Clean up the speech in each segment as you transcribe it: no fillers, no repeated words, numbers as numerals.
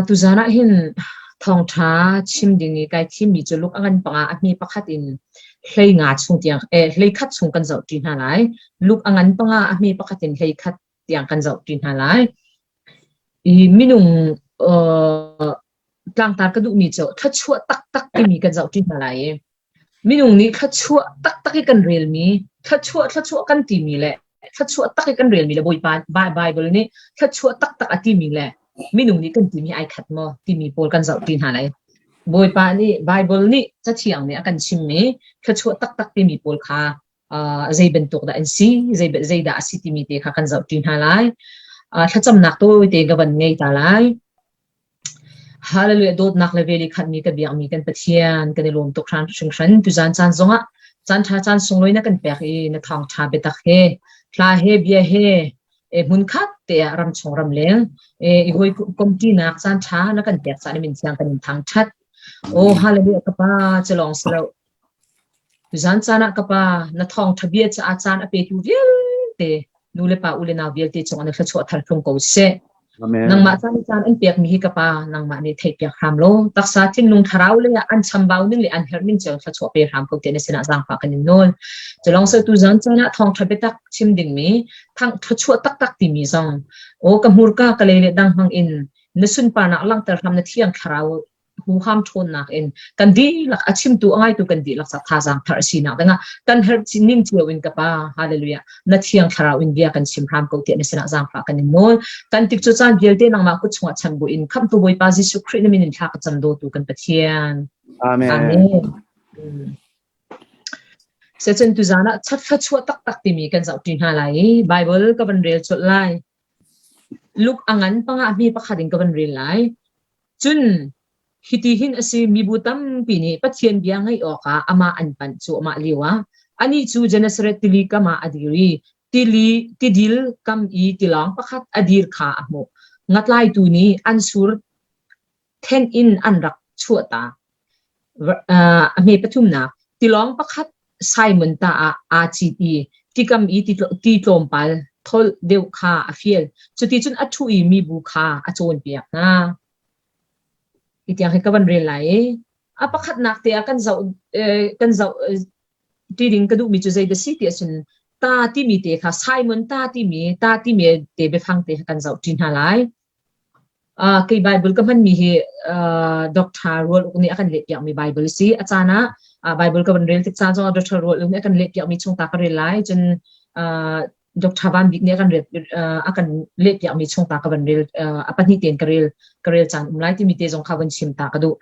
Tuzaan ah hin thawngṭha chim ding i kai thimmi cu luk a ngan panga a hme pakhat in hleinga chung tiang eh hleikhat chung kan zohṭi hna lai. Luk a ngan panga a hme pakhat in hleikhat tiang kan zohṭi hna lai. I minung uh, tlangtar ka duhmi cu thluachuah taktak timi kan zohṭi hna lai i Minung nih thluachuah taktak i kan relmi, thluachuah thluachuah kan timi le thluachuah tak i kan relmi le Bawipa Bible nih thluachuah taktak a timi le minung nih kan timi ai khat maw timi pawl kan zohṭi hna lai. Bawipa nih Bible nih Cathiang nih a kan chimmi thluachuah taktak timi pawl kha uh, zei bantuk dah an si, zei zeidah a si timi te kha kan zohṭi hna lai. Uh, thlacamnak tawite ka van ngei ta lai. Hallelujah dawtnak le vel i khatmi ka biakmi kan Pathian kan i lawm tuk hran hringhran tuzan caan zongah caan ṭha caan sunglawi na kan pek i na thawngṭha biatak he hla he bia he e hmunkhat te ah ramchung ramleng e i hawi komṭinak caan ṭha na kan pek caan min thiang kan in thangṭhat o hallelujah ka pa cu lawng si lo Tuzaan caan ah ka pa, na thawngṭha bia caah caan a petu vialte nu le pa u le nau vialte cungah na thluachuah thar tlung ko seh. Amen. Nangmah caan i caan an pekmi hi ka pa, nangmah nih theihpiak hram law, taksa thinlung thlarau lei ah an chambau ning le an herh ning cio thluachuah pe hram ko tiah na sinah zaangfah kan in nawl. Culawng seh tuzaan caan ah thawngṭha biatak chim dingmi, thang thluachuah taktak timi zong, aw ka hmurka ka lei le dang hmang in na sunparnak langhter hram na thiang thlarau huham ṭhawnnak in kan dihlak a chimtu a ngaitu kan dihlak ca thazaang thar a sinak dingah kan herh ning cio in ka pa hallelujah na thiang thlarau in bia kan chim hram ko tiah na sinah zaangfah kan in nawl kan tik cu caan vialte nangmah kut chungah chan bu in khamhtu Bawipa Jesuh Khrih na min in thla ka cam dawtu kan Pathian Amen. Amen. Second tuzan ah thluachuah taktak timi kan zohṭi hna lai i Bible ka van rel colh lai. Luk a ngan panga mi pakhat in ka van rel lai. Cun hiti hin a si, mibu tampi nih Pathian bia ngaih awkah amah an panh cuahmah lioah anih cu Gennesaret tili kam ah a dir i tili tidil kam i tilawng pakhat a dir kha a hmuh. Ngatlaitu nih an sur thenh in an rak chuahtak. A hme pathumnak, tilawng pakhat Simon ta ah aa cit i tikam i ti tlawmpal tholh deuh kha a fial. Cuticun a ṭhu i mibu kha a cawnpiak hna. Hi tiang hi ka van rel lai i a pakhatnak te ah kan zoh kan zoh ti ding ka duhmi cu zei dah si ti ahcun ta timi te kha Simon ta timi ta timi te biafang te kha kan zoh ṭi hna lai. Kei Bible ka hmanmi hi Doctor Rual Uk nih a kan lehpiakmi Bible a si. A caan ah Bible ka van rel tik caan zongah Doctor Rual Uk nih a kan lehpiakmi chung ta ka rel lai. Cun Doctor Van Bik nih a kan rel a kan lehpiakmi chung ta ka van rel a pahnih tein ka rel ka rel caan um lai timi te zong kha van chim ta ka duh.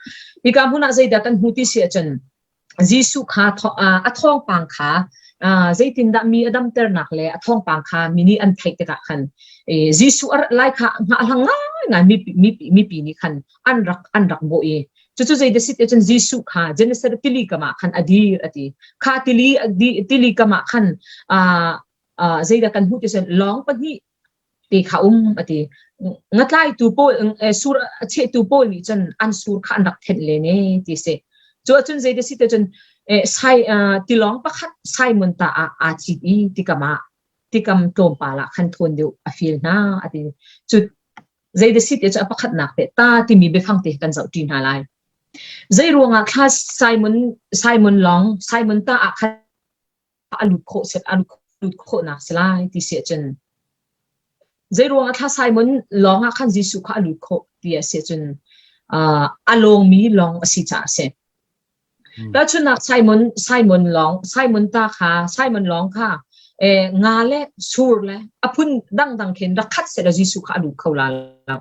Hika hmun ah zeidah kan hmu ti si ahcun Jesuh kha a thawngpang kha zeitindah mi a damternak le a thawngpang kha mi nih an theih tikah khan Jesuh a rat lai kha hngahhlang ngaingai mipi nih khan an rak an rak bawh i cucu zeidah si tiah cun Jesuh kha Gennesaret tili kam ah khan a dir a ti. Kha tili tili kam ah khan zeidah kan hmuh ti cun lawng pahnih ti kha um a ti. Ngatlaitu pawl sur a chehtu pawl nih cun an sur kha an rak thenh len e ti si. Cu ahcun zei si te cun sai tilawng pakhat Simon ta ah aa cit i tikam ah tikam tlawmpal ah khan thawn deuh a fil hna a ti. Cu zei si te cu a pakhatnak te ta timi biafang te kan zoh ṭi hna lai. Zei ruangah thla Simon Simon lawng Simon ta ah khan a lut khawh set a lut khawhnak si lai ti si ahcun zei ruangah thla Simon lawng ah khan Jesuh kha a lut khawh ti a si ahcun a lawngmi lawng a si caah a si. Tahchunhnak Simon Simon lawng Simon ta kha Simon lawng kha eh, nga le sur le a phun dangdang khin rak khat seh la Jesuh kha a lut kho la lo.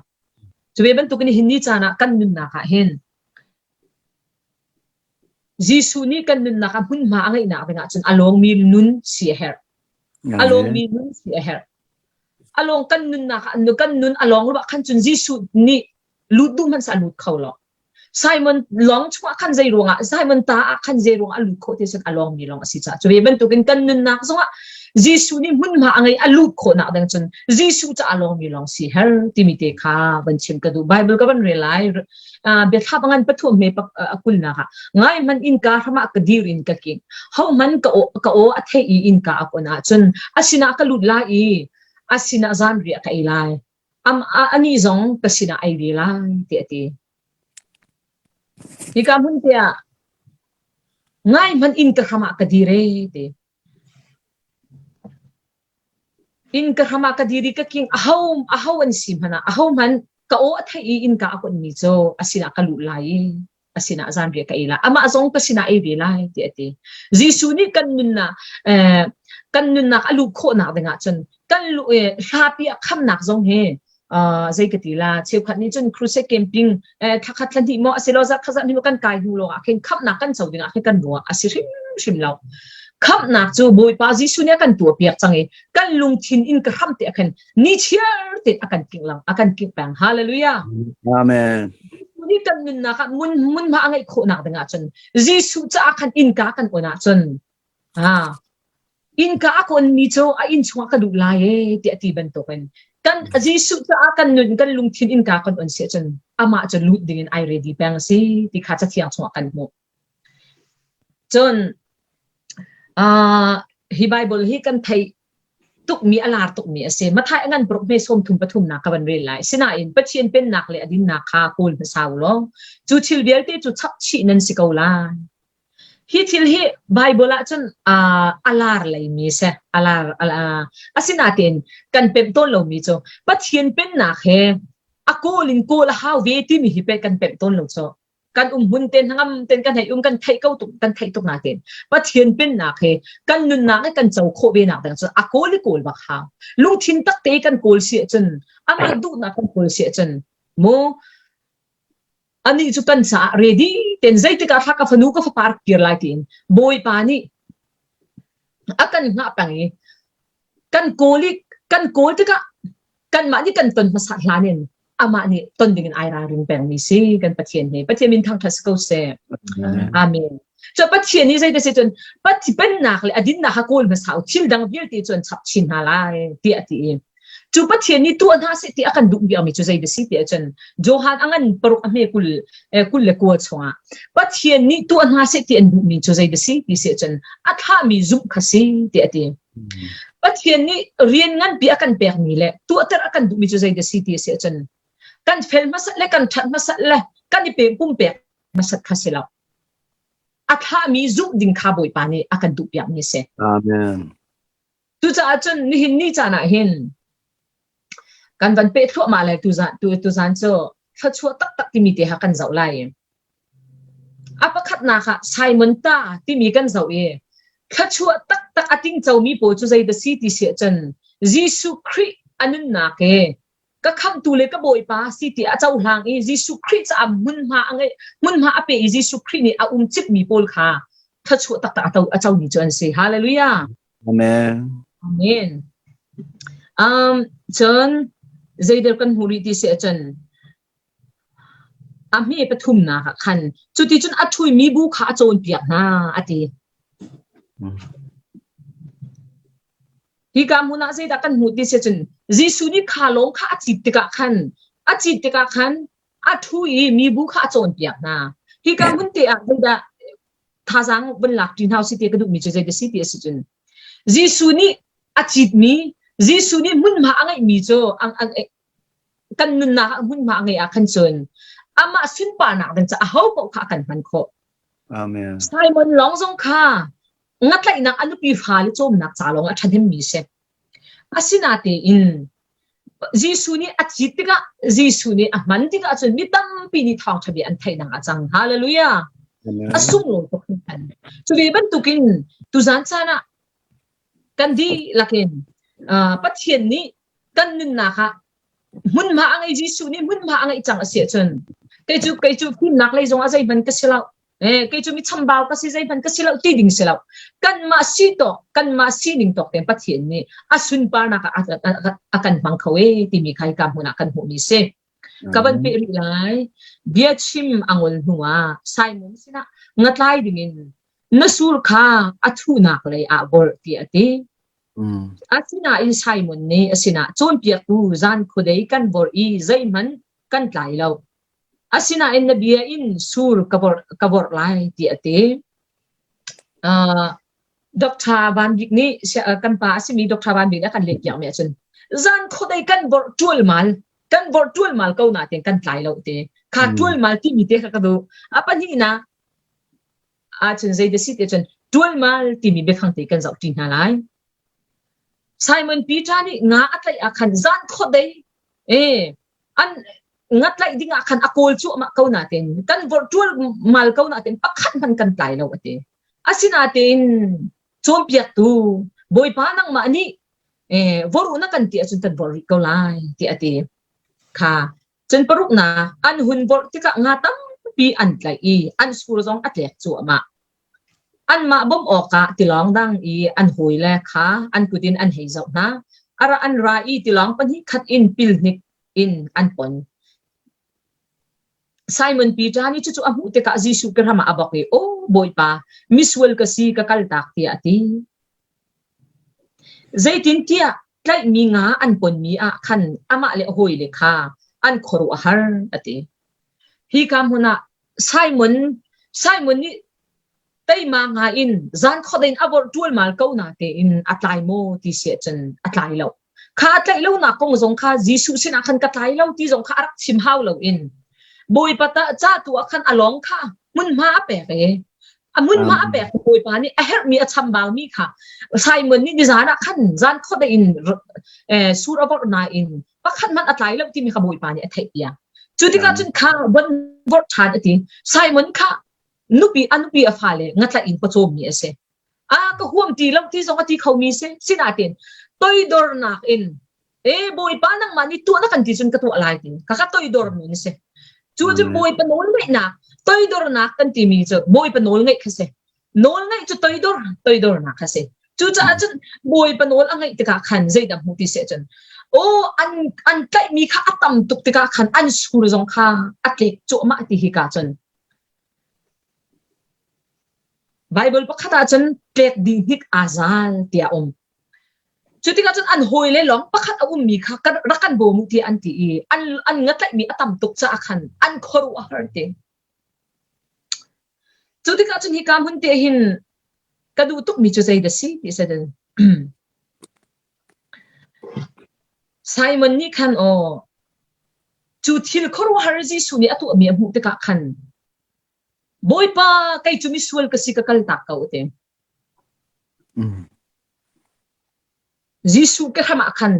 Cu ve bantuk in hin ni caan ah kan nunnak ah hin Jesuh nih kan nunnak ah hmunhma a ngeihnak ding ahcun a lawngmi nun si a herh. A lawngmi nun si a herh. A lawng kan nunnak ah kan nun a lawng ruah khan cun Jesuh nih lut duh hmanh seh a lut kho lo. Simon lawng chungah khan zei ruangah Simon ta ah khan zei ruangah a lut khawh ti cun a lawngmi lawng a si caah cu ve bantukin kan nunnak zongah Jesuh nih hmunhma a ngei a lut khawhnak ding cun Jesuh ca a lawngmi lawng si her timi te kha van chim ka duh. Bible ka van rel lai. Biathla pangan pathum me a kulnak ah ngai man innka hramah ka dir in ka king ho man ka aw ka aw a thei i innka a kon ahcun a sinah ka lut lai i a sinah zan riah ka ei lai. Am anih zong ka sinah ei ve lai tiah a ti. Hika hmun te ah ngai hmanh inn ka hram ah ka dir e ti. Inn ka hram ah ka dir i ka king aho aho an si hmanh ah aho hmanh ka aw a theih i innka a konmi cu a sinah ka luh lai i a sinah zanriah ka ei lai. Amah zong ka sinah ei ve lai tiah a ti. Jesuh nih kan nunnak eh, kan nunnak a luh khawhnak dingah cun kan luh eh, hlapi ah khamnak zong hi uh, zei ka ti la cheukhat nih cun crusade camping eh, thlakhat thlahnih maw asilo zarh khat zarh hnih maw kan kai hnu lawngah khin khamnak kan co dingah khin kan ruah a si hrimhrim lo. Khamnak cu Bawipa Jesuh nih a kan tuahpiak cang i kan lungthin in ka hram te ah khin ni chiar te a kan kingh lang a kan kingh peng. Hallelujah. Amen. Ni kan nunnak ah mun munhma a ngeih khawhnak dingah cun Jesuh caah khan innka kan on ahcun ha innka a konmi cu a inn chungah ka duh lai e tiah ti bantukin kan Jesuh caah kan nun kan lungthin innka kan on si ahcun amah cu lut dingin ai ready peng a si ti kha cathiang chungah kan hmuh. Cun uh, hi Bible hi kan theih tukmi a lar tukmi a si. Mathai a ngan paruk hme sawm thum pathum nak ka van rel lai. Sinain Pathian pennak le a dinnak kha kawl hmasa u law cu thil vialte cu chap chih nan si ko lai. Hi thil hi Bible ah cun uh, a lar leimi si. A lar uh, asinain kan pemh tawn lomi cu Pathian pennak he a kawl in kawl a hau ve timi hi pe kan pemh tawn lo cu. Kan um hmun te hnangam ten kan hei um kan theih ko tuk kan theih tuk nain Pathian pennak he kan nunnak he kan co khawh ve nak ding cun a kawl i kawl bak hau. Lungthin tak te kan kawl si ahcun amah duhnak kan kawl si ahcun mu anih cu kan caah ready ten zeitik ah thla ka fanu ka fapa rak kir lai tiin Bawipa nih a kan hngah peng i kan kawl i kan kawl tikah kanmah nih kan ton hmasa hlan in amah nih ton ding in ai ralring pengmi si kan Pathian hi Pathian min thangṭhat si ko seh amen cu Pathian nih zei si cun Pathian pennak le a dinnak kha kawl hmasa u thil dang vialte cu an chap chin hna lai tiah a ti i cu Pathian nih tuah hna seh ti a kan duh biakmi cu zei si ti ahcun Johan a ngan paruk a hme kul kul le kua chungah Pathian nih tuah hna seh ti an duhmi cu zei si ti si ahcun a thlahmi zumh kha si ti a ti Pathian nih rian nganpi a kan pekmi le tuahter a kan duhmi cu zei si ti si ahcun kan fel hmasat le kan ṭhat hmasat le kan i pe pumpek hmasat kha si lo. A thlahmi zumh ding kha Bawipa nih a kan duhpiakmi a si. Amen. Cucaah cun nihin ni caan ah hin kan van peh thluahmah lai tuzan tu tuzan cu thluachuah taktak timi te ha kan zoh lai. A pakhatnak ah Simon ta timi kan zoh i thluachuah taktak a tingcomi pawl cu zei dah si ti si ahcun Jesuh Khrih a nunnak i ka khamhtu le ka bawipa si ti a cohlang i Jesuh Khrih caah hmunhma a ngeih hmunhma a pe i Jesuh Khrih nih a um cipmi pawl kha thluachuah taktak a, to, a comi cu an si. Hallelujah. Amen. Amen. Um, cun zeidel kan hmuh rih ti si ahcun a hme pathumnak ah khan cuticun a ṭhuimi bu kha a cawnpiak hna a ti. Hika hmun ah zeidah kan hmuh ti si cun Jesuh nih kha lawng kha a cit tikah khan a cit tikah khan a ṭhu i mibu kha a cawnpiak hna. Hika hmun te ah zeidah thazaang van lak ṭi hna usih ti ka duhmi cu zeidah si ti a si cun Jesuh nih a citmi Jesuh nih hmunhma a ngeihmi cu kan nunnak ah hmunhma a ngeih ah khan cun amah sunparnak ding caah aho paoh kha a kan hman khawh. Amen. Simon lawng zong kha ngatlaihnak a nupi fale cawmnak ca lawng a ṭhahnemmi si. Asinatein Jesuh nih a cit tikah Jesuh nih a hman tikah cun mi tampi nih thawngṭha bia an theihnak a cang. Hallelujah. A sunglawi tuk hringhran. Cu ve bantukin tuzan caan ah kan dihlak in Pathian nih kan nunnak ah hmunhma a ngei Jesuh nih hmunhma a ngeih cang a si ahcun kei cu kei cu fimnak lei zong ah zeihmanh ka si lo eh kei cu mi chambau ka si zeihmanh ka si lo ti ding si lo kanmah si tawk kanmah sining tawk tein Pathian nih a sunparnak ah a kan hmang kho e timi kha hika hmun ah kan hmuhmi si ka van peh rih lai bia chim a ngol hnu ah Simon sinah ngatlai dingin na sur kha a thuhnak lei ah vorh tiah a ti Asinain Simon nih a sinah cawnpiaktu zan khuadei kan vorh i zeihmanh kan tlai lo. Asinain na bia in sur ka vorh, ka vorh lai tiah a ti. Uh, Dr. Van Bik nih kan pa a simi Dr. Van Bik nih a kan lehpiakmi ahcun zan khuadei kan vorh ṭualmal. Kan vorh ṭualmal ko nain kan tlai lo te. Kha ṭualmal timi te kha ka duh. A pahnihnak ahcun zei dah si ti cun ṭualmal timi biafang te kan zohṭi hna lai. Simon Peter nih nga a tlaih ah khan zan khuadei eh an nga tlaih ding ah khan a kawl cuahmah ko nain kan vorh ṭualmal ko nain pakhat hmanh kan tlai lo a ti. Asinain cawnpiaktu Bawipa nangmah nih eh vorh u na kan ti ahcun kan vorh rih ko lai tiah a ti. Kha cun paruknak an hun vorh tikah nga tampi an tlaih i an sur zong a tlek cuahmah. Anmah bawmh awkah tilawng dang i an hawile kha an kut in an hei zoh hna. A ra an ra i tilawng pahnih khat in pilhnik in an pon. Simon Peter nih cucu a hmuh tikah Jesuh ke hram ah a bawk i, "Aw Bawipa, misual ka si, ka kaltak," tiah a ti. Zeitintiah tlaihmi nga an ponmi ah khan amah le a hawile kha an khuaruah a har, a ti. Hika hmun ah Simon Simon nih teima ngai in zan khuadei in a vorh ṭualmal ko natein a tlai maw ti si ahcun a tlai lo. Kha a tlaih lonak kong zong kha Jesuh sinah khan ka tlai lo ti zong kha a rak chim hau loin Bawipa ta ca tu ah khan a lawng kha hmunhma a pek i a hmunhma a pek Bawipa nih a herhmi a chambaumi kha Simon nih nizan ah khan zan khuadei in sur a vorh nain pakhat hmanh a tlai lo timi kha Bawipa nih a theih piak. Cu tikah cun kha von vorh ṭhan a ti. Simon kha nupi a nupi a fale ngatlaih in pawcawmmi a si. A ka huam ti lo ti zong a ti khomi si. Sinain toidornak in e Bawipa nangmah nih tuah na kan ti cun ka tuah lai ti. Kha kha toidormi na si. Cu cu Bawipa nawl ngeihnak toidornak kan timi cu Bawipa nawl ngeih kha si. Nawl ngeih cu toidor toidornak kha si. Cucaah cun Bawipa nawl a ngeih tikah khan zeidah hmu ti seh cun aw an an tlaihmi kha a tam tuk tikah khan an sur zong kha a tlek cuahmah ti hi ka cun Bible pakhat ah cun tlek dih hnik aa zal tiah um. Cu tikah cun an hawile lawng pakhat a ummi kha rak kan bawm u tiah an ti i an an ngatlaihmi a tam tuk caah khan an khuaruah a har ti. Cu tikah cun hika hmun te hin ka duh tukmi cu zei dah si ti si Simon nih khan aw cu thil khuaruahhar Jesuh nih a tuahmi a hmuh tikah khan Bawipa kei cu misual ka si ka kal tak ko a ti. Jesuh ke hram ah khan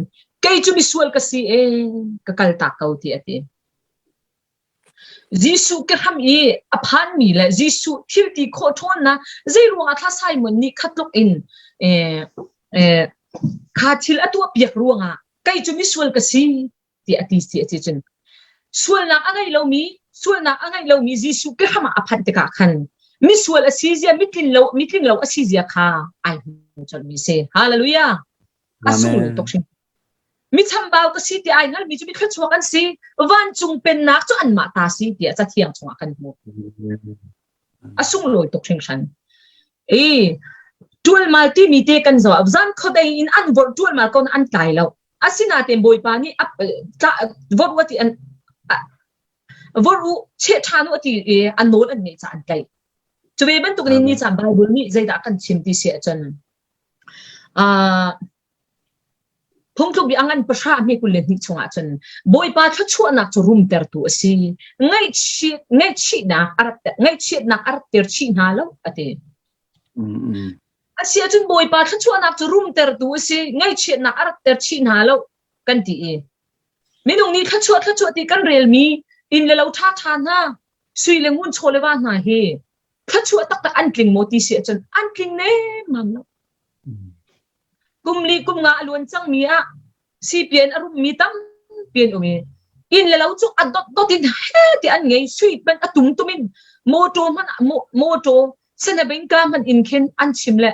kei cu misual ka si e ka kal tak ko ti a ti. Jesuh ke hram i a phanmi le Jesuh thil ti khawh ṭhawnnak zeiruangah thla Simon nih kha tluk in eh, eh, kha thil a tuahpiak ruangah kei cu misual ka si ti a ti si a ti cun sualnak a ngei lomi sualnak a ngei lomi Jesuh ke hram ah a phanh tikah khan misual a si zia mitlin lo mitling lo a si zia kha ai hmu colhmi si hallelujah a sunglawi tuk hring Mi chambau ka si ti ai hngalmi cu mi thluachuak an si. Vancung pennak cu anmah ta si tiah Cathiang chungah kan hmuh. A sunglawi tuk hringhran. E ṭualmal timi te kan zoh zan khuadei in an vorh ṭualmal ko an tlai lo. Asinain Bawipa nih vorh u ti an vorh u cheh ṭhan u ti i an nawl an ngeih caah an tlaih. Cu ve bantuk in ni caan Bible nih zeidah kan chim ti si ahcun uh, Phungtluk bia a ngan pahra hme 22 chungah cun Bawipa thluachuahnak cu rumtertu a si. Ngaihchihnak a rat ngaihchiatnak a ratter chih hna lo a ti. A si ahcun Bawipa thluachuahnak cu rumtertu a si, ngaihchiatnak a ratter chih hna lo kan ti i minung nih thluachuah thluachuah ti kan relmi inn le lo ṭhaṭha hna sui le ngun chaw le va hna hi thluachuah taktak an tling maw ti si ahcun an tling nemmam lo. Kum li kum nga a luan cangmi ah CPN a rummi tampi an um i inn le lo cu a dotdot in he ti an ngei sui hmanh a tumtum in motor hmanh motor senabengka hmanh in khin an chim le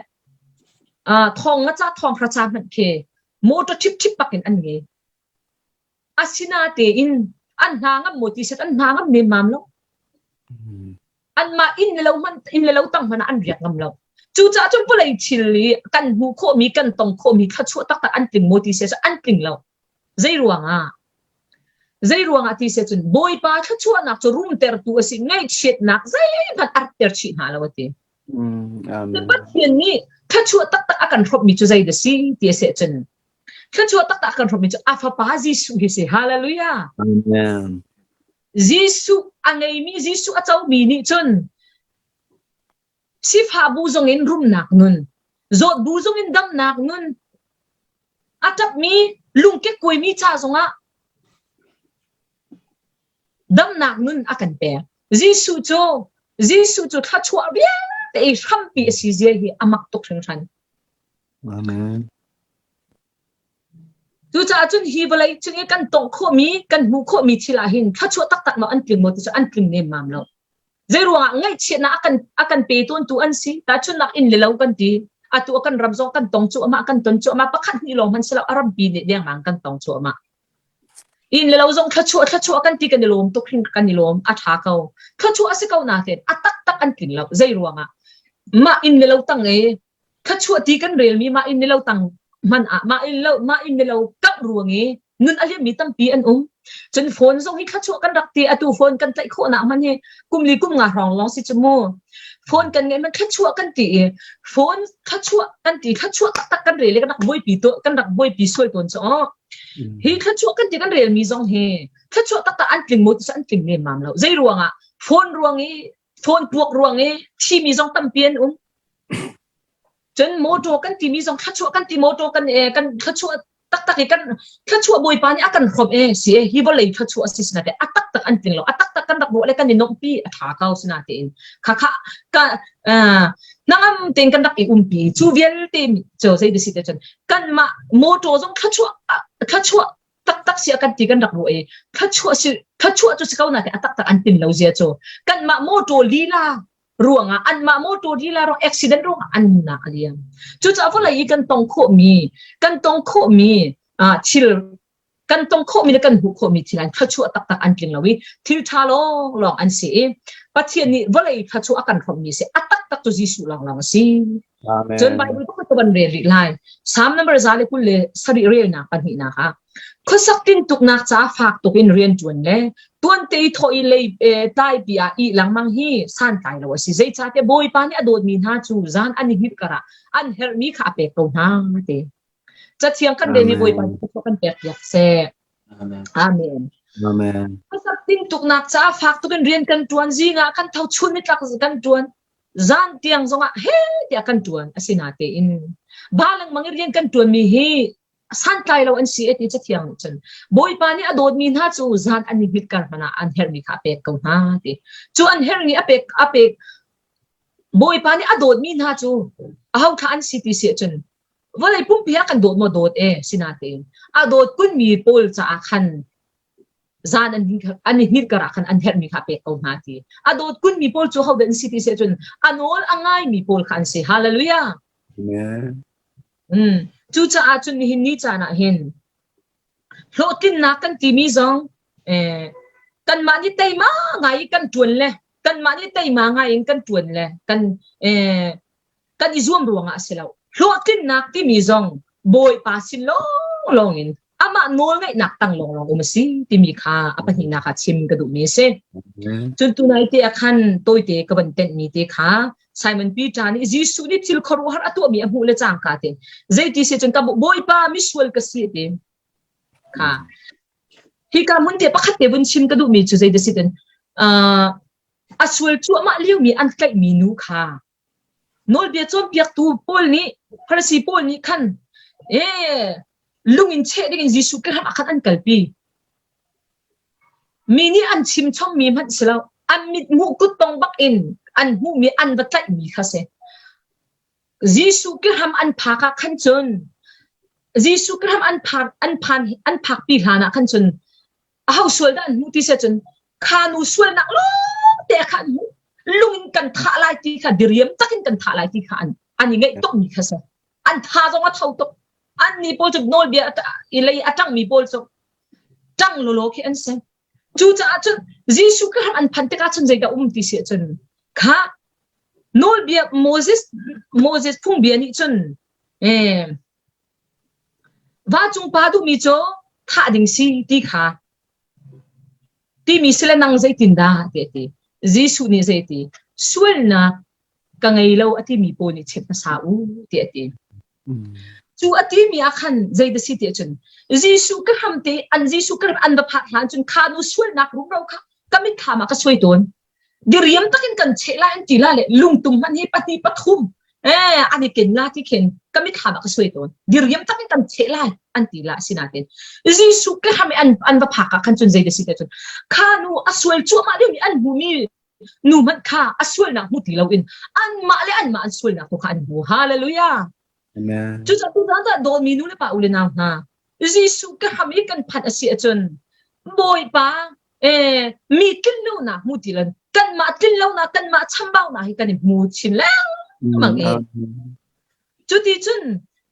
thong nga ca thong hra ca hmanh khi motor ṭhip ṭhip pak in an ngei asinatein an hna ngam maw ti set an hna ngam nemmam lo anmah inn le lo hmanh inn le lo tang hmanh ah an riak ngam lo cucaah cun vawlei thil i kan hmuh khawhmi kan tong khawhmi thluachuah taktak an tling maw ti se an tling lo zei ruangah zei ruangah ti se cun bawipa thluachuahnak cu rumtertu a si ngaihchiatnak zeihmanh a ratter chih hna lo a ti Pathian nih thluachuah taktak a kan hrawmhmi cu zei dah si ti a si cun. Thluachuah taktak a kan hrawmmi cu a fapa Jesuh hi si. Hallelujah. Amen. Jesuh a ngeimi Jesuh a comi nih cun sifah bu zong in rumnak nun, zawt bu zong in damnak nun, a ṭapmi lungkekkuaimi ca zongah damnak nun a kan pek. Jesuh cu Jesuh cu thluachuah vialte i hrampi a si zia hi a mak tuk hringhran. Amen. Cucaah cun hi vawlei cung i kan tongh khawhmi, kan hmuh khawhmi thil ah hin thluachuah taktak maw an tling maw ti cu an tling nemmam lo. Zeiruangah ngaihchiatnak a kan a kan pe tawntu an si. Tahchunhnak inn le lo kan ti. Atu a kan ram zong kan tong cuahmah, kan ton cuahmah. Pakhat hnih lawng hmanh si lo, a rampi nih dengmang kan tong cuahmah. Inn le lo zong thluachuah thluachuah kan ti kan i lawm tuk hring kan i lawm a ṭha ko. Thluachuah a si ko nain a taktak an tling lo. Zeiruangah? Mah inn le lo tang i thluachuah ti kan relmi mah inn le lo tang hmanh ah mah inn lo mah inn le lo kangh ruang i nun a liammi tampi an um. Cun phone zong hi thluachuah kan rak ti atu phone kan tlaih khawhnak hmanh hi kum li kum nga hrawng lawng si cu mu. Phone kan ngeih man thluachuah kan ti i phone thluachuah kan ti thluachuah taktak kan rel i kan rak buaipi to kan rak buaipi sual tawn cu aw. Hi thluachuah kan ti kan relmi zong hi thluachuah taktak an tling maw ti cu an tling nemmam lo. Zei ruangah phone ruang i phone puak ruang i thimi zong tampi an um. Cun motor kan timi zong thluachuah kan ti motor kan eh, kan thluachuah taktak i kan thluachuah Bawipa nih a kan hrawmh e si e hi vawlei thluachuah a si sinate a taktak an tling lo a taktak kan rak ruah le kan i nuamhpi a ṭha ko sinatein kha kha ka hnangam tein kan rak i umpi cu vialte cu zei si te cun kanmah motor zong thluachuah thluachuah taktak si a kan ti kan rak ruah i thluachuah si thluachuah cu si ko na te a taktak an tin lo zia cu kanmah motor lila ruangah anmah motor lila ruang accident ruangah an nunnak a liam cucaah vawlei i kan tong khawhmi kan tong khawhmi thil kan tong khawhmi le kan hmuh khawhmi thil an thluachuah taktak an tling lo i thil ṭha lawnglawng an si i Pathian nih vawlei thluachuah a kan hrawmmi si a taktak cu Jesuh lawnglawng a si. Amen. Cun Bible pakhat ka van rel rih lai. Psalm number 127 relnak pahnihnak ah khuasak tintuknak ca fak tuk in rian ṭuan le tuante i thawh i lei tlaipi ah ih lengmang hi santlai lo a si. Zeicahtiah Bawipa nih a dawtmi hna cu zan an i hngilh karah an herhmi kha a pek ko hna ti. Cathiang kan relmi Bawipa Amen. nih kan pek piak seh. Amen. Amen. Amen. Khuasak tintuknak caah fak tuk in rian kan ṭuan zing ah kan tho chun nitlak kan ṭuan zan tiang zongah he tiah kan ṭuan asinatein ba lengmang i rian kan ṭuanmi hi santlai lo an si e ti cathiang nih cun Bawipa nih a dawtmi hna cu zan an i hngilh kar hmanh ah an herhmi kha a pek ko hna ti cu an herhmi a pek a pek Bawipa nih a dawtmi hna cu aho thla an si ti si ahcun vawlei pumpi ah kan dawt maw dawt e sinatein a dawt kunmi pawl caah khan zan an an i hngilh karah khan an herhmi kha pek ko hna ti a dawt kunmi pawl cu hodah an si ti si ahcun a nawl a ngaimi pawl kha an si hallelujah Amen. Mm. Cucaah cun nihin ni caan ah hin hlawhtlinnak kan timi zong eh, kanmah nih teima ngai i kan ṭuan le kanmah nih teima ngai in kan ṭuan le kan eh, kan i zuam ruangah a si lo. Hlawhtlinnak timi zong Bawipa sin lawnglawng in amah nawlngaihnak tang lawnglawng um a si timi kha a pahnihnak ah chim ka duhmi a si. Cun tunai te ah khan tawite ka van tenhmi te kha Simon Peter nih Jesuh nih thil khuaruahhar a tuahmi a hmuh le cangka te zeiti si cun ka Bawipa misual ka si ti kha hika hmun te pakhat te vun chim ka duhmi cu zei si tin a sual cuahmah liomi an tlaihmi nu kha Nawlbia cawnpiaktu pawl nih Farasi pawl nih khan ee lung in cheh dingin Jesuh Khrih ah khan an kalpi. Mi nih an chim chommi hmanh si lo, an mithmuh kuttong bak in an hmuhmi an va tlaihmi kha si. Jesuh Khrih an phak ah khan cun Jesuh Khrih an phak an phan an phakpi hlan ah khan cun aho sual dah an hmuh ti si cun kha nu sualnak lawng te kha an hmuh lung in kan thah lai ti kha diriam takin kan thah lai ti kha an an i ngeih tuk mi kha si an tha zong a tho tuk an ni pawl cu nawlbia i lei a ṭang mi pawl cu ṭang lawlaw khi an si cucaah cun Jesuh Khrih an phan tikah cun zeidah um ti si cun kha nawlbia Moses Moses phungbia nih cun eh Vancung pa duhmi cu thah ding si ti kha timi si le nang zeitindah tiah a ti. Jesuh nih zei a ti? Sualnak ka ngei lo a timi pawl nih chim hmasa u tiah a ti. Cu a timi ah khan zei da si ti ahcun Jesuh ka hram te an Jesuh ka an va phak hlan cun kha nu sualnak rumro kha ka mitthlam ah ka suai tawn. Diriam takin kan cheh lai an ti la le lungtum hmanh hi pahnih pathum eh an i ken la ti khin ka mitthlam ah ka suai tawn. Diriam takin kan cheh lai an ti la asinain Jesuh ka hram an an va phak ah khan cun zei da si ti ahcun kha nu a sual cuahmah liomi an hmumi nu hmanh kha a sualnak hmu ti loin anmah le anmah an sualnak tu kha an hmu. Hallelujah. Amen. Cucaah tuzaan ah dawtmi nu le pa u le nau hna, Jesuh ka hram i kan phanh a si ahcun Bawipa eh, mi tlinlonak hmu ti lo kanmah tlinlonak kanmah chambaunak hi kan i hmu chin lengmang i cuti cun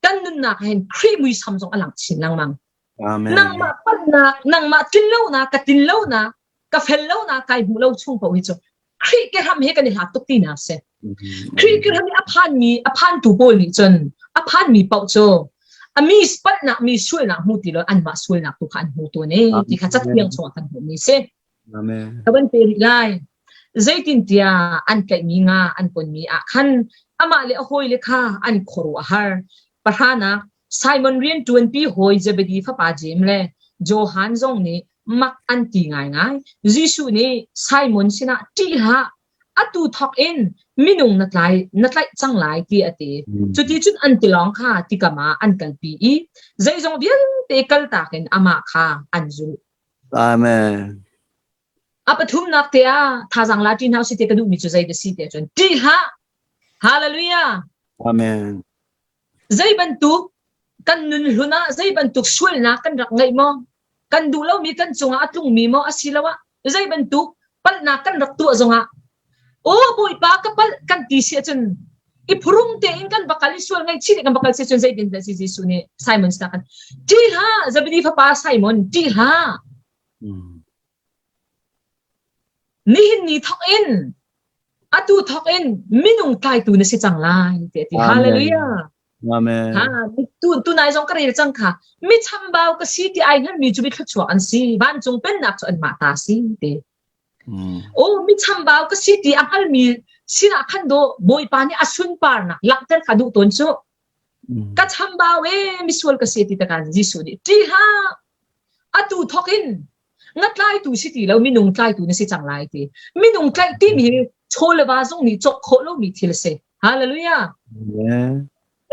kan nunnak hin Khrih muisam zong a lang chin lengmang. Amen. Nangmah palhnak, nangmah tlinlonak, ka tlinlonak, ka fel lonak kai hmuh lo chung paoh hi cu Khrih ke hram he kan i hlat tuk tinak si. Khrih ke hram i a phanmi a phantu pawl nih cun a phanmi paoh cu a mi palhnak mi sualnak hmu ti lo anmah sualnak tu kha an hmu tawn e ti kha cathiang chungah kan hmuhmi si. Amen. Ka van pe rih lai. Zeitintiah an tlaihmi nga an ponmi ah khan amah le a hawile kha an khuaruah a har. Pahranak Simon rianṭuanpi hawi Zebedi fapa Jeim le Johan zong nih mak an ti ngaingai. Jesuh nih Simon sinah ṭih hlah, atu thawk in minung na tlai na tlaih cang lai ti a ti. Cuti cun an tilawng kha tikam ah an kalpi i zeizong vialte kaltak in amah kha an zulh. Amen. A pathumnak te ah thazaang la ṭi hna usih ti ka duhmi cu zei dah si ti ahcun ṭih hlah. Hallelujah. Amen. Zei bantuk kan nun hlun ah zei bantuk sualnak kan rak ngeih maw? Kan duh lomi kan cungah a tlungmi maw asiloah zei bantuk palhnak kan rak tuah zongah aw Bawipa ka palh kan ti si ahcun i phurung tein kan va kal i sual ngaihchih kan va kal si ahcun zeitin dah si Jesuh nih Simon sinah khan ṭih hlah Zebedi fapa Simon ṭih hlah Nihin ni thawk in atu thawk in minung tlaitu na si cang lai ti a ti. Hallelujah. Amen. Ha, tu tunai zong ka rel cang kha. Mi chambau ka si ti ai hngalmi cu mi thluachuak an si. Vancung pennak cu anmah ta si ti. Oh, mi chambau ka si ti a hngalmi sinah khan do Bawipa nih a sunparnak langhter kha duh tawn cu. Ka chambau e misual ka si ti takan Jesuh nih ṭih hlah. Atu thawk in ngatlaitu si ti lo minung tlaitu na si cang lai ti minung tlaih timi hi chaw le va zong nih cawk khawh lomi thil a si hallelujah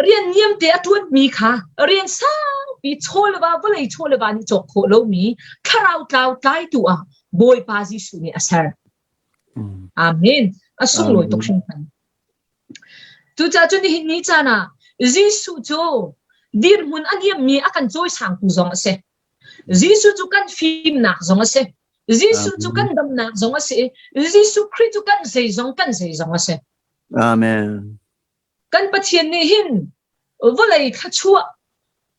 rian niam te a tuan mi kha rian sangpi chaw le va vawlei chaw le va nih cawk khawh lomi thlarau tlau tlaitu ah Bawipa Jesuh nih a ser amen a sunglawi tuk hringhran cucaah cun nihin ni caan ah Jesuh cu dirhmun a niammi a kan cawisangtu zong a si Jesuh cu kan fimnak zong a si. Jesuh cu kan damnak zong a si. Jesuh Khrih cu kan zeizong kan zeizong a si. Amen. Kan Pathian nih hin vawlei thluachuah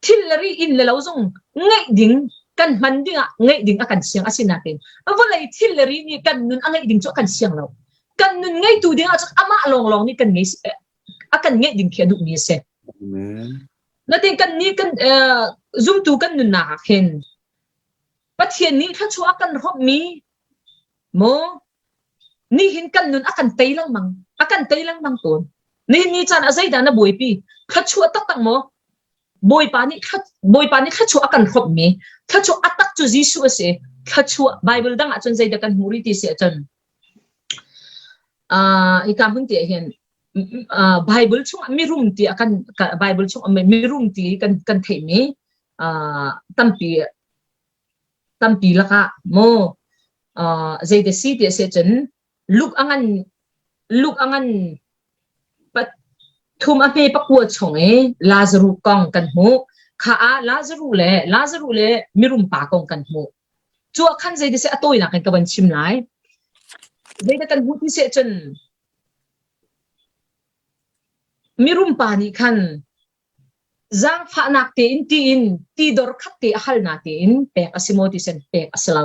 thil le ri inn le lo zong ngeih ding kan hman ding ah ngeih ding a kan siang asinain vawlei thil le ri nih kan nun a ngeih ding cu a kan siang lo. Kan nun ngeitu ding ah cun amah lawnglawng nih kan ngei a kan ngeih ding khi a duhmi a si. Amen. Natin kan nih kan zumtu kan nunnak ah khin Pathian nih thluachuah a kan hrawmhmi maw nihin kan nun a kan tei lengmang a kan tei lengmang tawn. Nihin ni caan ah zeidah na buaipi thluachuah taktak maw Bawipa nih Bawipa nih thluachuah a kan hrawmhmi thluachuah a tak cu Jesuh a si thluachuah Bible dang ah cun zeidah kan hmuh rih ti si ahcun hika hmun te ah hin Bible chungah mirum ti a kan Bible chungah mirum ti kan kan theihmi tampi tampi lakah maw zeite si ti a si ahcun Luke a ngan Luke a ngan pathum a hme pakua chung i Lazaruh kong kan hmuh. Kha ah Lazaruh le Lazaruh le mirum pa kong kan hmuh. Cu ah khan zeite seh a tawinak in ka van chim lai. Zeite kan hmuh ti seh cun Mirum pa nih khan zaangfahnak tein tiin tidor khat te a hal na tein pek a si maw ti sen pek a si lo.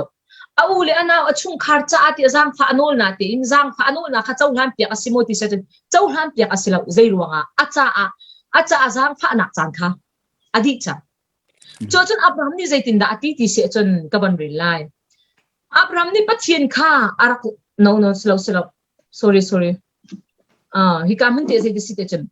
A u le a nau a chungkhar caah ti zaangfah a nawl na tein zaangfah a nawlnak kha cohlan piak a si maw ti sen cohlan piak a si lo. Zei ruangah a caah a caah zaangfahnak caan kha a dih cang. Cu cun Abraham nih zeitindah a ti ti si ahcun ka van rel lai. Abraham nih Pathian kha a rak no no si lo si lo sorry sorry. Hika hmun te zei ti si te cun.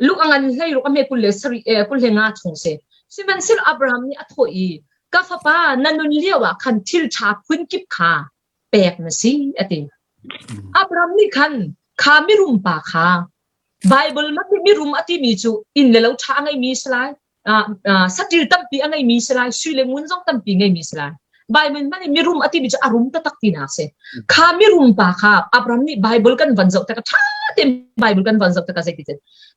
Luk a ngan hlei ruk a hme 20 le sarih 25 chung si. Sihmanhsehlaw Abraham nih a thawh i, Ka fapa, na nun lio ah khan thil ṭha phunkip kha pek na si, a ti. Abraham nih khan kha mirum pa kha Baibal mat nih mirum a timi cu inn le lo ṭha a ngeimi si lai, saṭil tampi a ngeimi si lai, sui le ngun zong tampi ngeimi si lai. Baibal hmanh nih mirum a timi cu a rum taktak tinak a si. Kha mirum pa kha Abraham nih Baibal kan van zoh tikah ṭha tein Baibal kan van zoh tikah zeiti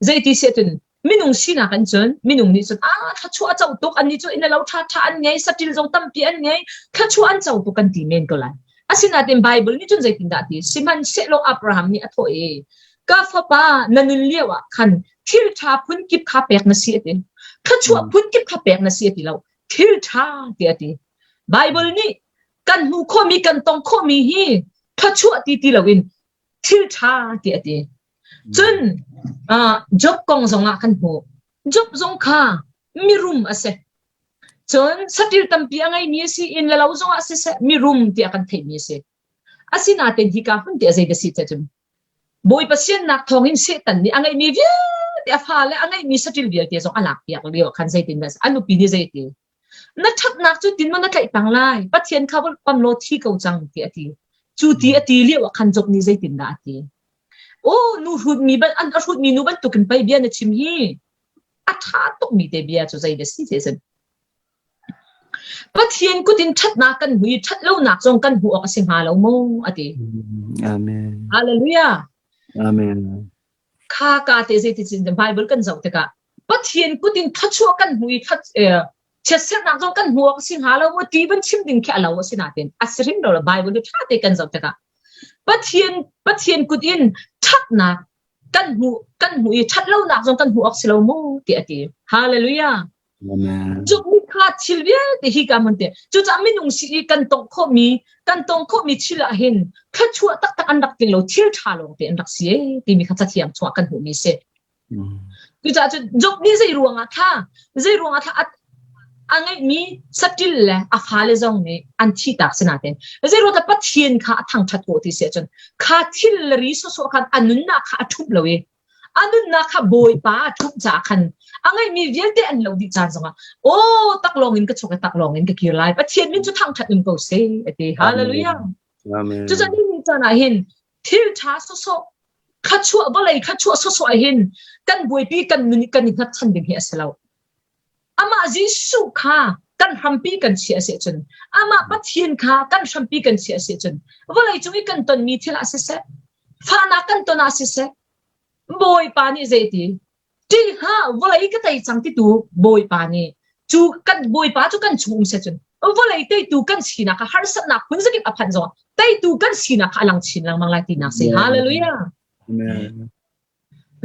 zeiti si ahcun minung sinak in cun minung nih cun ah thluachuah a co tuk annih cu inn le lo ṭha ṭha an ngei saṭil zong tampi an ngei thluachuah an co tuk kan ti men ko lai. Asinain Baibal nih cun zeitindah a ti? Sihmanhsehlaw Abraham nih a thawh i, Ka fapa, na nun lio ah khan thil ṭha phun kip kha pek na si a ti. Thluachuah phun kip kha pek na si a ti lo. Thil ṭha ti a ti. Baibal nih kan hmuh khawhmi, kan tong khawhmi hi thluachuah ti ti loin thil ṭha ti a ti. Cun Job kong zongah kan hmuh. Job zong kha mirum a si. Cun saṭil tampi a ngeimi a si, inn le lo zongah siseh mirum tiah kan theihmi a si. Asinain hika hmun ti a zei da si cun Bawipa siannak thawngin Satan nih a ngeihmi vialte a fale a ngeihmi saṭil vialte zong a lakpiak lio khan zeitin dah a nupi nih zei ti na ṭhatnak cu tin maw na tlaih pang lai Pathian kha pam law thi ko cang ti a ti cu ti a ti lio ah khan Job nih zeitin dah a ti Oh nu hrutmi ban an a hrutmi nu bantukin pei bia na chim hi a ṭha tukmi te bia cu zei dah si te sin Pathian kut in ṭhatnak kan hmu i ṭhat lonak zong kan hmuh awk a si hnga lo maw a ti. Amen. Hallelujah. Amen. Kha ka te zei ti cin Bible kan zoh tikah Pathian kut in thluachuah kan hmu i chiatserhnak zong kan hmuh awk a si hnga lo maw ti van chim ding khi a lo a si nain a si hrim lo Bible hi ṭha te kan zoh tikah Pathian Pathian kut in ṭhatnak kan hmuh kan hmuh i ṭhat lonak zong kan hmuh awk si lo maw ti a ti. Hallelujah. Amen. Cu kha thil vialte hi ka mun te. Cucaah minung si i kan tong khawhmi kan tong khawhmi thil ah hin thluachuah taktak an rak tling lo thil ṭha lawng te an rak si e timi kha cathiang chungah kan hmuhmi si. Cucaah cun Job nih zei ruangah thla zei ruangah thla a ngeihmi saṭil le a fale zong nih an thihtak si nain zei ruangah Pathian kha a thangṭhat khawh ti si ahcun kha thil le ri sawsawh khan a nunnak kha a ṭhumh lo i a nunnak kha Bawipa a ṭhumh caah khan a ngeihmi vialte an lo dih caan zongah aw taklawng in ka chuak i taklawng in ka kir lai Pathian min cu thangṭhat um ko seh a ti hallelujah Amen. Cucaah ni caan ah hin thil ṭha sawsawh khachuah vawlei khachuah sawsawh ah hin kan buaipi kan nun kan i hngatchan ding hi a si lo. Amah Jesuh kha kan hrampi kan chiah a si ahcun amah Pathian kha kan hrampi kan chiah a si ahcun vawlei cung i kan tonmi thil ah siseh fahnak kan ton ah siseh Bawipa nih zeiti Ṭih hlah, vawlei ka tei cang titu Bawipa nih cu kan Bawipa cu kan chung um cun vawlei teitu kan sinak kha harsatnak phun zakip a phanh zongah teitu kan sinak kha a lang chin lengmang lai tinak si. Hallelujah. Amen.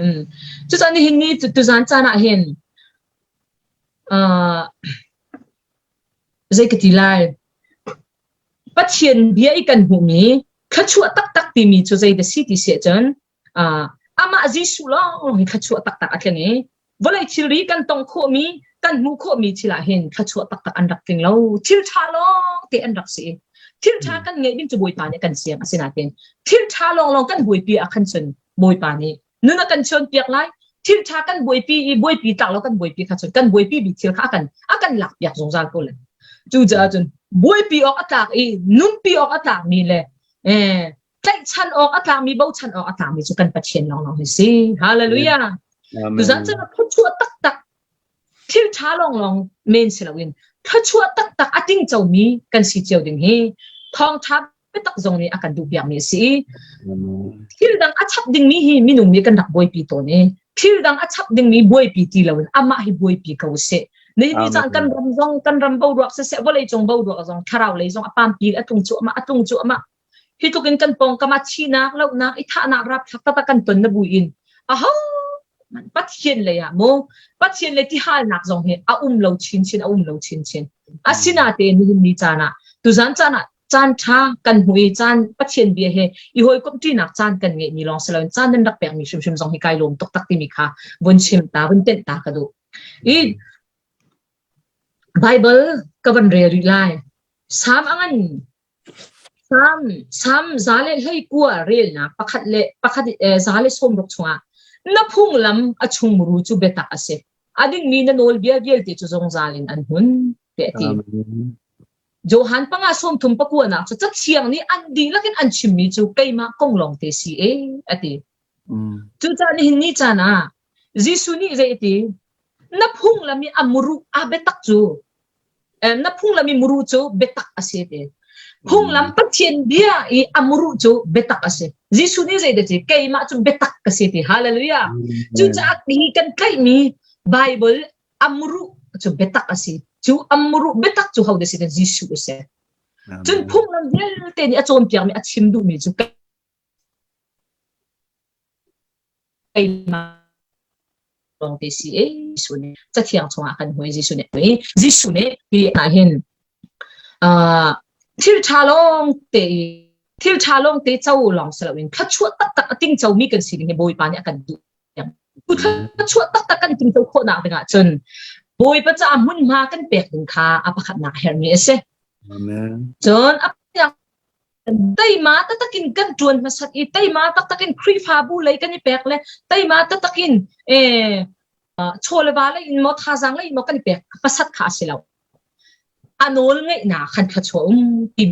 Mm. Cucaah nihin ni tuzan caan ah hin uh, zei ka ti lai Pathian bia i kan hmuhmi thluachuah taktak timi cu zei dah si ti si ahcun amah Jesuh lawng hi thluachuah taktak a tling i vawlei thilri kan tong khawhmi kan hmuh khawhmi thil ah hin thluachuah taktak an rak tling lo thil ṭha lawng te an rak si thil ṭha kan ngeih ding cu Bawipa nih kan siam asinain thil ṭha lawnglawng kan buaipi ah khan cun Bawipa nih nun a kan chawnpiak lai thil ṭha kan buaipi i buaipi tlak lo kan buaipi kha cun kan buaipi bi thil kha a kan a kan lak piak zungzal ko le cucaah cun buaipi awk a tlak i nunpi awk a tlakmi le eh tlaihchan awk a tlakmi bochan awk a tlakmi cu kan Pathian lawnglawng hi si. Hallelujah. Tuzan cun thluachuah taktak thil ṭha lawnglawng men si loin thluachuah taktak a tingcomi kan si cio ding hi thawngṭha biatak zong nih a kan duh piakmi a si. Thil dang a chap dingmi hi minung nih kan rak buaipi tawn i thil dang a chap dingmi buaipi ti loin amah hi buaipi ko sih. Ni ni caan kan ram zong kan ram boruak siseh vawlei cung boruak zong thlarau lei zong a pampi a tlung cuahmah a tlung cuahmah Hi tluk in kan pawngkam ah thihnak, lohnak, i thahnak rapthlak taktak kan ton na buin aho Pathian lei ah maw Pathian lei tihalnak zong hi a um lo chinchin a um lo chinchin. Asinatein nihin ni caan ah tuzan caan ah caan ṭha kan hmu i caan Pathian bia he i hawikomhṭinak caan kan ngeihmi lawng si loin caan nan rak pekmi hrimhrim zong hi kai lawm taktak timi kha vun chim ta vun tenh ta ka duh. I Bible ka van rel rih lai. Salm a ngan Salm 129 relnak 1 le 1 160 chungah. Na phunglam a chungmuru cu biatak a si. A dingmi na nawlbia vialte cu zungzal in an hmun, tiah a ti. Johan panga sawmthum pakuanak cu Cathiang nih an dihlak in an chimmi cu keimah kong lawngte si e, a ti. Cucaah nihin ni caan ah Jesuh nih zei a ti? Na phunglam i a muru a biatak cu na phunglam i muru cu biatak a si ti. Phunglam Pathian bia i a muru cu biatak a si. Jesuh nih zei ti? Keimah cu biatak ka si ti. Hallelujah. Cucaah hi kan tlaihmi Bible a muru cu biatak a si. Cu a muru biatak cu ho si Jesuh a si. Cun phunglam vialte nih a cawnpiakmi a chim duhmi cu keimah lawngte si e Jesuh nih cathiang chungah kan hmu Jesuh nih Jesuh nih hi ah hin thil ṭha lawng te thil ṭha lawng te co lawng si loin thluachuah taktak a ting comi kan si ding hi Bawipa nih a kan duh thluachuah taktak kan ting co khawhnak dingah cun Bawipa caah hmunhma kan pek ding kha a pakhatnak herhmi a si. Amen. Cun a Teima taktak in kan ṭuan hmasat i teima taktak in Khrihfabu lei kan i pek le teima taktak in chaw le va lei in maw thazaang lei in maw kan i pek hmasat kha a si lo. A nawl ngeihnak khan thluachuah um ti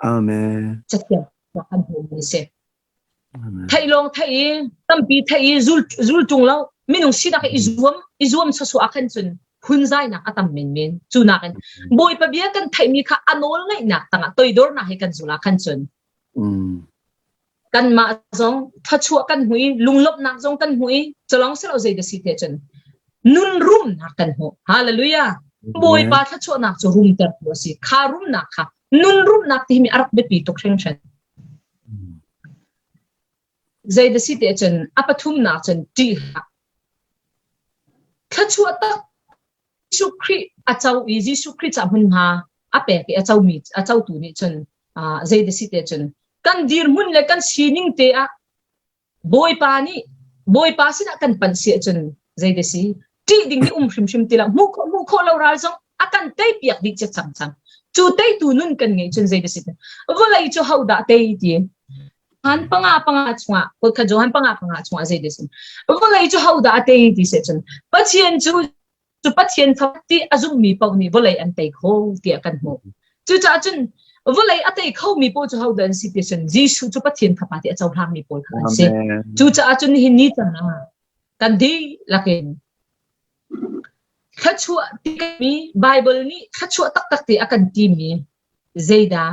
Amen. Cathiang kan hmuhmi a si. Theih lawng theih i tampi theih i zul zul ṭung lo minung sinak i zuam i zuam sawsawh ah khan cun phunzainak a tam menmen. Cu nakin Bawipa bia kan theihmi kha a nawl ngaihnak tangah toidornak he kan zul ah khan cun kanmah zong thluachuah kan hmu i lunglawmhnak zong kan hmu i culong silo zei da si te cun nun rumnak kan hmu. Hallelujah. Bawipa thluachuahnak cu rumtertu a si. Kha rumnak kha nun rumnak ti mi a rak biapi tuk hringhran. Zei da si te cun a pathumnak cun ṭih hlah. Thluachuah tak Jesuh Khrih a co i Jesuh Khrih ca hmunhma a pek i a comi a cotu nih cun zei da si te cun kan dirhmun le kan sining te ah Bawipa nih Bawipa sinah kan panh si ahcun zei da si ṭih ding hi um hrimhrim ti lo hmuh khawh hmuh khawh lo ral zong a kan tei piak dih cia cang cang cu teitu nun kan ngeih cun zei da si vawlei cu ho dah tei ti Han panga panga chungah kha Johan panga panga chungah zei da si vawlei cu ho dah a tei ti se cun Pathian cu cu Pathian ti a zummi paoh nih vawlei an tei kho tiah kan hmuh. Cucaah cun vawlei a tei khomi paoh cu hodah an si ti cun Jesuh cu Pathian Fapa ti a cohlangmi pawl kha an si. Cucaah cun nihin ni cang ah kan dihlak in thluachuah timi Bible nih thluachuah taktak ti a kan timi zeidah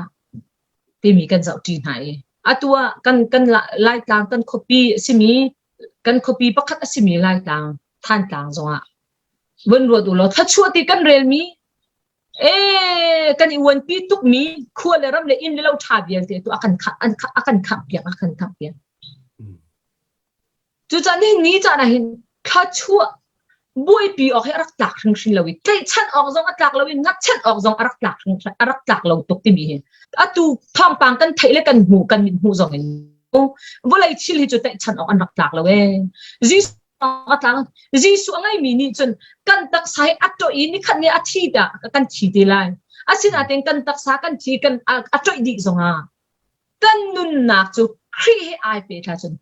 timi kan zohṭi hna i atu ah kan kan Laitlang kan khuapi a simi kan khuapi pakhat a simi Laitlang Thantlang zongah vun ruat u law thluachuah ti kan relmi ee kan i uanpi tukmi khua le ram le inn le lo ṭha vialte tu a kan a kan khangh piak a kan khangh piak Cucaah nihin ni caan ah hin thluachuah buaipi awk hi a rak tlak hringhran lo i tlaihchan awk zong a tlak lo i ngakchanh awk zong a rak tlak hringhran a rak tlak lo tuk timi hi atu thawngpang kan theih le kan hmuh kan mit hmuh zong in vawlei thil hi cu tlaihchan awk an rak tlak lo ee Jesuh a tlak Jesuh a ngeimi nih cun kan taksa hi a toih i nikhat ni a thi dah kan thi te lai asinain kan taksa kan thi kan a toih dih zongah kan nunnak cu Khrih he ai pehtlai cun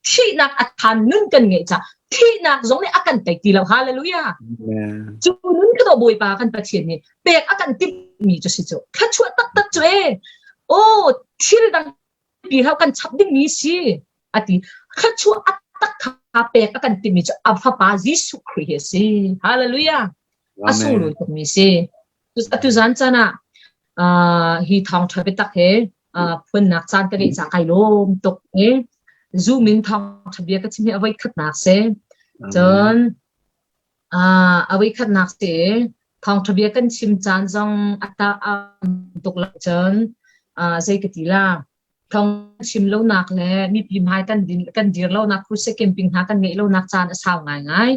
thihnak a than nun kan ngeih ca thihnak zong nih a kan tei ti lo hallelujah cu nun ka do bawipa kan pathian nih pek a kan timhmi cu si cu thluachuah taktak cu e oh thil dang pi hau kan chap dingmi si ati thluachuah a tak kha pek a kan timmi cu a fapa Jesuh Khrih hi a si hallelujah a sunglawi tukmi si Atu zan caan ah hi thawngṭha biatak he phuannak caan ka ngeih caah kai lawm tuk i Zoom in thawngṭha bia ka chim hi a voikhatnak si. Cun a voikhatnak si thawngṭha bia kan chim caan zong a ta a tuk lo cun zei ka ti la thawng chim lonak le mipi hmai kan din kan dir lonak crusade camping hna kan ngeih lonak caan a sau ngaingai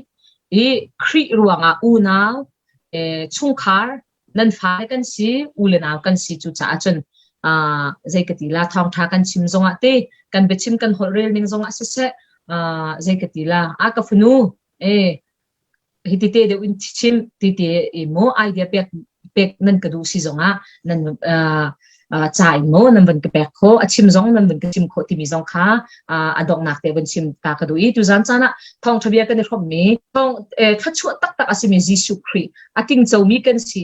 i Khrih ruangah unau chungkhar nan fale kan si u le nau kan si cu caah cun zei ka ti la thawngtha kan chim zongah te kan biachim kan holh rel ning zongah siseh zei ka ti la a ka fanu eh hi ti te deuh in chim ti te i mu idea pek pek nan ka duh si zongah nan. Ca in maw nan van ka pek khawh, a chim zong nan van ka chim khawh timi zong kha a donghnak te van chim ta ka duh i tuzan caan ah thawngṭha bia kan i hrawmmi thawng thluachuah taktak a simi Jesuh Khrih a tingcomi kan si.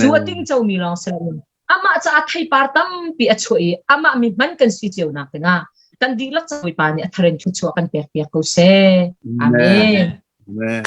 Cu a tingcomi lawng si loin amah caah theipar tampi a chuah i amah mi hman kan si cio nak dingah kan dihlak Bawipa nih a thar in thluachuah kan pek piak ko seh. Amen. Amen.